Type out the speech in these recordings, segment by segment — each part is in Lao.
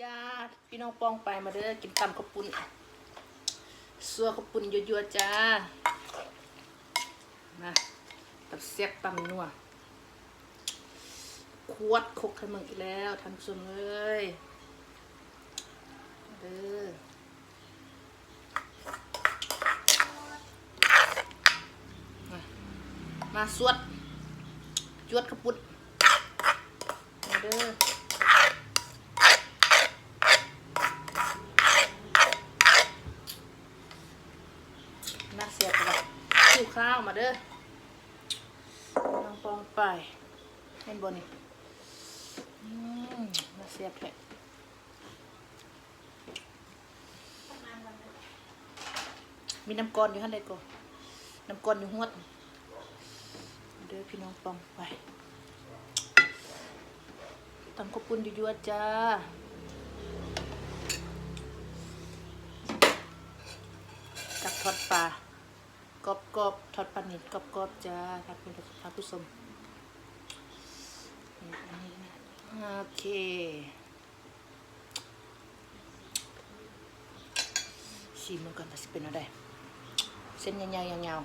ຈ້າ ພີ່ນ້ອງປ້ອງປາຍ ມາເດີ ກິນຕຳເຂົ້າປຸ້ນ ຊົ່ວເຂົ້າປຸ້ນຍົວໆ ຈ້າ. ມາ ຕຳແຊບຕຳນົວ ຂວດຄົກໃຫ້ເບິ່ງອີກແລ້ວ ທ່ານຜູ້ຊົມເອີຍ ມາເດີ. ມາ ມາສວດ ຈວດເຂົ້າປຸ້ນ ມາເດີ ໜ້າແຊບບໍ່ລະ ຫິວເຂົ້າ ມາເດີ ນ້ອງປ້ອງປາຍ ເຫັນບໍ່ນີ້ ອືມ ໜ້າແຊບແທ້. ມີນ້ຳກ້ອນຢູ່ຫັ້ນໃດກໍ ນ້ຳກ້ອນຢູ່ຮວດ ເດີພີ່ນ້ອງປ້ອງປາຍ ຕຳເຂົ້າປຸ້ນຍົວໆ ຈ້າ. ກັບທອດປາ ກອບໆ ທອດປານິນກອບໆ ຈ້າ ທ່ານຜູ້ຊົມ ທ່ານຜູ້ຊົມ ໂອເຄ ຊີມເບິ່ງກ່ອນວ່າຊິເປັນແນວໃດ ເສັ້ນໃຫຍ່ໆ ຍາວ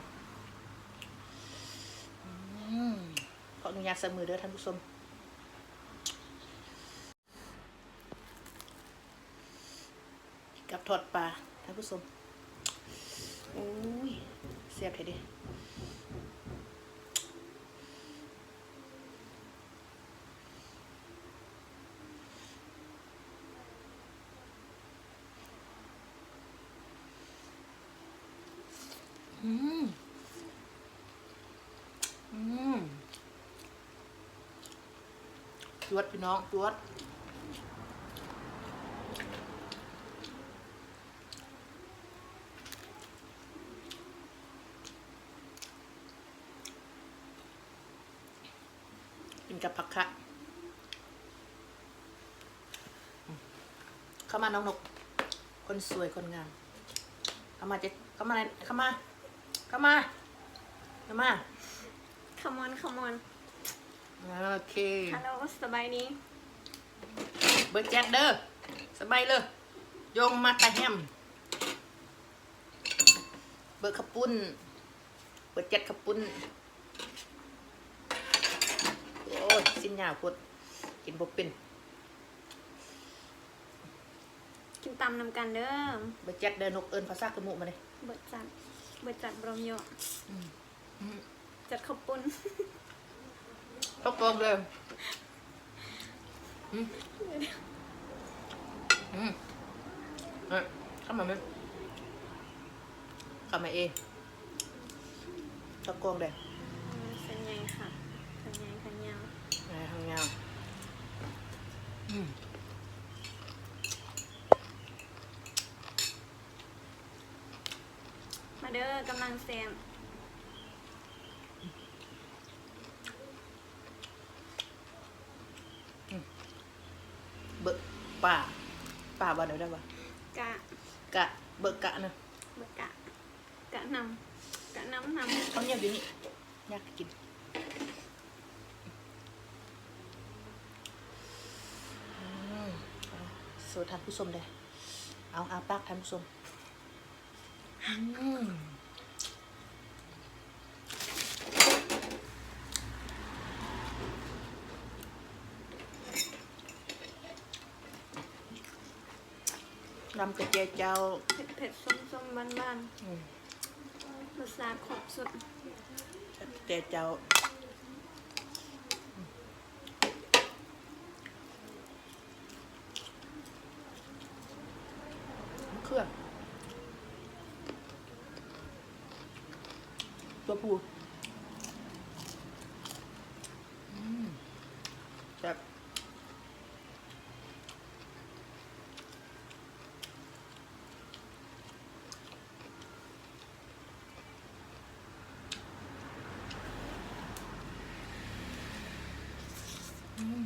ໆ ອືມ ຂໍອະນຸຍາດໃສ່ມືເດີທ່ານຜູ້ຊົມ. ກັບທອດປາ ທ່ານຜູ້ຊົມ ໂອ້ຍ ແຊບແທ້ເດ. ອືມ ອືມ ຈວດ ພີ່ນ້ອງ ຈວດ. ກິນກັບຜັກຂະ ເຂົ້າມານ້ອງນົກ ຄົນສວຍຄົນງາມ ເຂົ້າມາເຈ ເຂົ້າມາ ເຂົ້າມາ ເຂົ້າມາ ເຂົ້າມາ Come on, come on. ໂອເຄ Hello ສະບາຍດີ ເບີແຈັດເດີ ສະບາຍເລີຍ ຍົງມາຕາແຮມ ເບີເຂົ້າປຸ້ນ ເບີແຈັດເຂົ້າປຸ້ນ. ໂອ້ຍ ຊີ້ນຍາວໂພດ ກິນບໍ່ເປັນ. ກິນຕຳນຳກັນເດີ ເບີແຈັດເດີ ນົກເອີ້ນພາສາກະມຸມາເດ ເບີຈັດ ເບີຈັດ ບໍ່ຕ້ອງຍໍ້ ອືມ ຈັດເຂົ້າປຸ້ນ ເຂົ້າປອງເດີ. ອືມ ອືມ ເອີ ຄຳມາເມ ຄຳມາເອ ເຂົ້າກອງເດ້ ອືມ ເສັ້ນໃຫຍ່ຄັກ ທັງໃຫຍ່ທັງຍາວ ໃຫຍ່ທັງຍາວ ອືມ ມາເດີ ກຳລັງແຊບ. ອືມ ເບີປາ ປາວ່າແນວໃດວະ? ກະ ກະ ເບີກະນະ ເບີກະ ກະນຳ ກະນຳ ນຳ ເຂົ້າໜຽວຢູ່ນີ້ ຢາກກິນ ອືມ ໂຊທ່ານຜູ້ຊົມເດ້ ເອົາ ອ້າປາກທ່ານຜູ້ຊົມ. ອືມ ລຳກະເຈຍເຈົ້າ ເຜັດໆ ສົ້ມໆ ຫວານໆ ອືມ ລົດຊາດຄົບສຸດ ກະເຈຍເຈົ້າ. ເຂືອງ ຕົວຜູ້ ອືມ ແຊບ ອືມ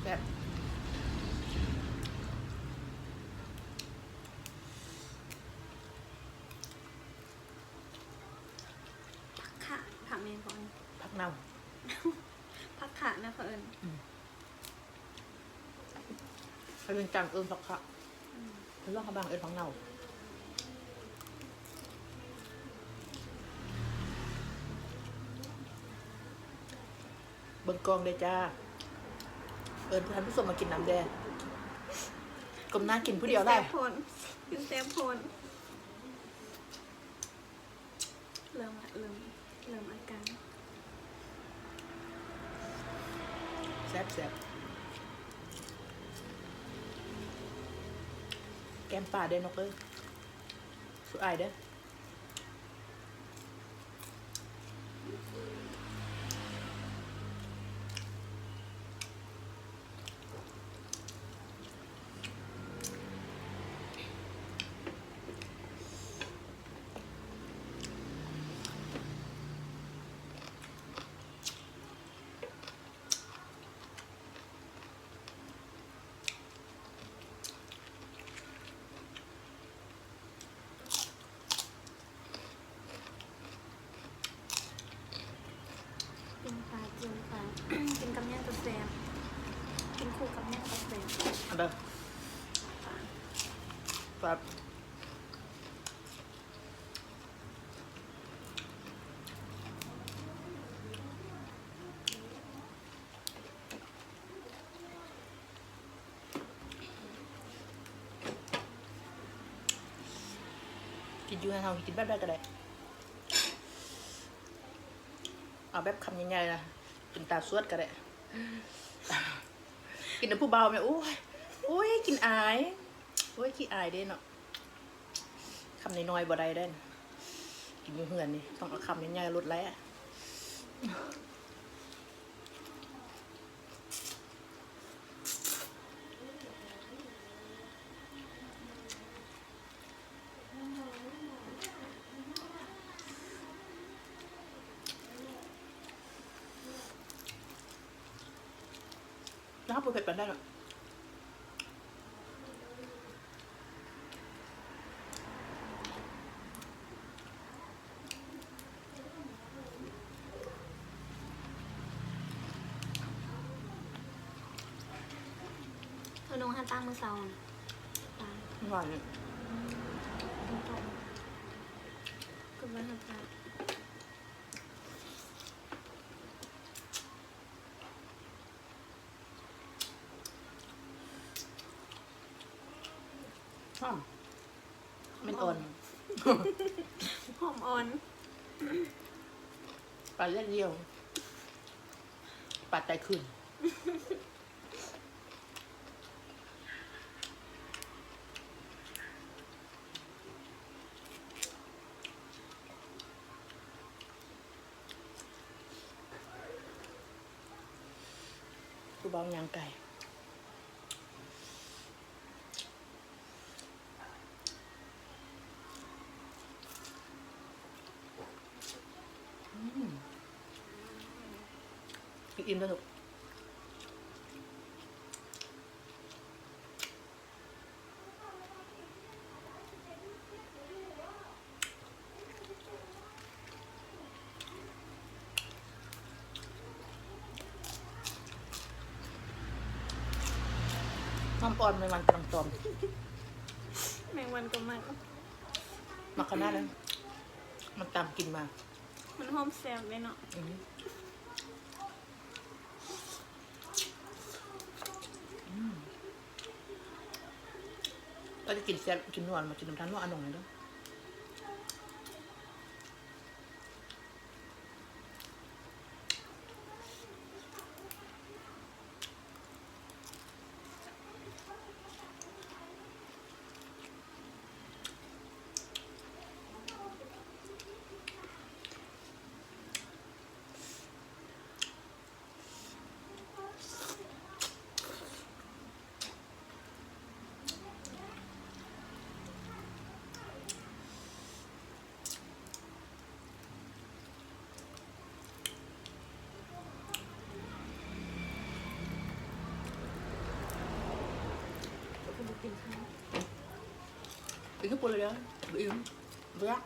ແຊບ ອືມ. ເນົ່າ ຜັກຂະນະເຂົາເອີ້ນ. ອືມ ເຂົາເອີ້ນຈັງ ເອີ້ນຜັກຂະ. ອືມ ເຂົາເຈົ້າບາງເອີ້ນຜັກເນົ່າ. ເບິ່ງກ້ອງເດ້ຈ້າ ເອີ້ນທ່ານຜູ້ຊົມມາກິນນຳແດ່. ກົ້ມໜ້າກິນຜູ້ດຽວຫຼາຍ. ກິນແຊບໂພດ ກິນແຊບໂພດ. ເລີ່ມລະ ເລີ່ມ ເລີ່ມອາການ. ແຊບໆ ແກ້ມປາເດີ້ນົກເອີຍ. ສູ່ອ້າຍເດີ້. ປີ້ງປາ ຈີ່ວປາ ກິນກັບຫຍັງກໍແຊບ ກິນຄູ່ກັບຫຍັງກໍແຊບ. ອັນໃດ ປາ ແຊບ. ກິນຢູ່ເຮືອນເຮົາ ກິນແບບໃດກໍໄດ້ ເອົາແບບຄຳໃຫຍ່ໆນະ ເປັນຕາສວດກໍໄດ້. ກິນນຳຜູ້ບ່າວແມ່ ໂອ້ຍ ໂອ້ຍ ກິນອາຍ ໂອ້ຍ ຂີ້ອາຍເດ້ເນາະ. ຄຳນ້ອຍໆບໍ່ໄດ້ເດ້ ກິນຢູ່ເຮືອນນີ້ ຕ້ອງເອົາຄຳໃຫຍ່ໆໂລດແຫຼະ. ລາວບໍ່ເຜັດປານໃດເນາະ. ເຮົານຸ່ງຫາຕາມມື້ເຊົ້າ ຕາມ ຫວານ ຄືວ່າຫາຕາມ. ຫອມ ແມ່ນອ່ອນ ຫອມອ່ອນ ປາແດດດ່ຽວ ປາໄຕຄືນ. ຜູ້ບ່າວຍ່າງໄກ່. ອືມ ກິນອີ່ມແລ້ວລູກ. ຫອມອ່ອນ ແມງວັນກຳລັງຕອມ. ແມງວັນກໍມັກ ມັກຂະໜາດນັ້ນ ມັນຕາມກິ່ນມາ. ມັນຫອມແຊບເລີຍເນາະ. ອືມ ອືມ ຖ້າຈະກິນແຊບ ກິນນົວ ມາກິນນຳທ່ານໝໍອານົງເດີ້. ກິນເຂົ້າປຸ້ນເລີຍເດີ້ ບໍ່ອີ່ມ ບໍ່ຢາກ.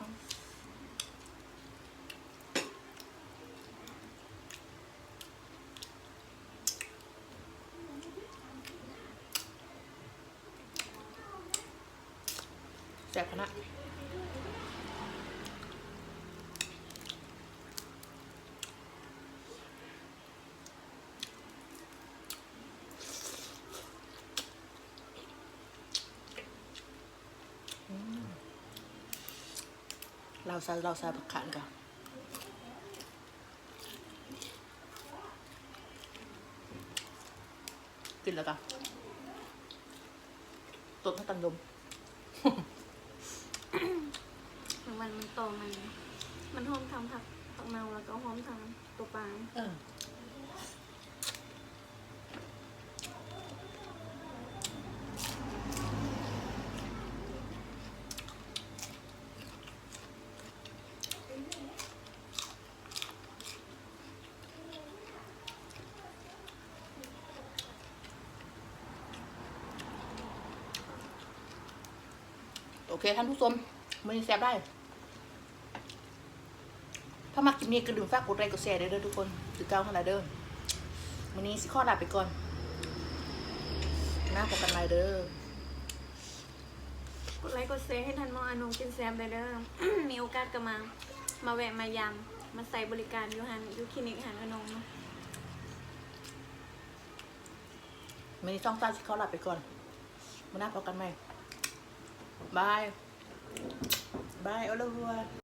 ແຊບຂະໜາດ. ອືມ ລາວໃສ່ ລາວໃສ່ຜັກຂາດກະ ກິນແລ້ວກະຕົດໃຫ້ກັນດົມ. ແມງວັນມັນຕອມ ມັນ ມັນຫອມທັງຜັກ ຜັກເນົ່າ ແລ້ວກໍຫອມທັງຕົວປາ. ເອີ. ໂອເຄທ່ານຜູ້ຊົມ ມື້ນີ້ແຊບຫຼາຍ. ຖ້າມັກຄລິບນີ້ກໍຢ່າລືມຝາກກົດໄລກົດແຊເດີທຸກຄົນ ຄືເກົ່າຫັ້ນລະເດີ. ມື້ນີ້ຊິຂໍລາໄປກ່ອນ ໜ້າພົບກັນໃໝ່ເດີ. ກົດໄລກົດແຊໃຫ້ທ່ານໝໍອານົງກິນແຊມແດ່ເດີ. ມີໂອກາດກໍມາ ມາແວະມາຢາມ ມາໃຊ້ບໍລິການຢູ່ຫັ້ນ ຢູ່ຄລີນິກຫັ້ນອານົງເນາະ. ມື້ນີ້ຊ່ອງສາວຊິຂໍລາໄປກ່ອນ ມື້ໜ້າພົບກັນໃໝ່. ບາຍ ບາຍ au revoir.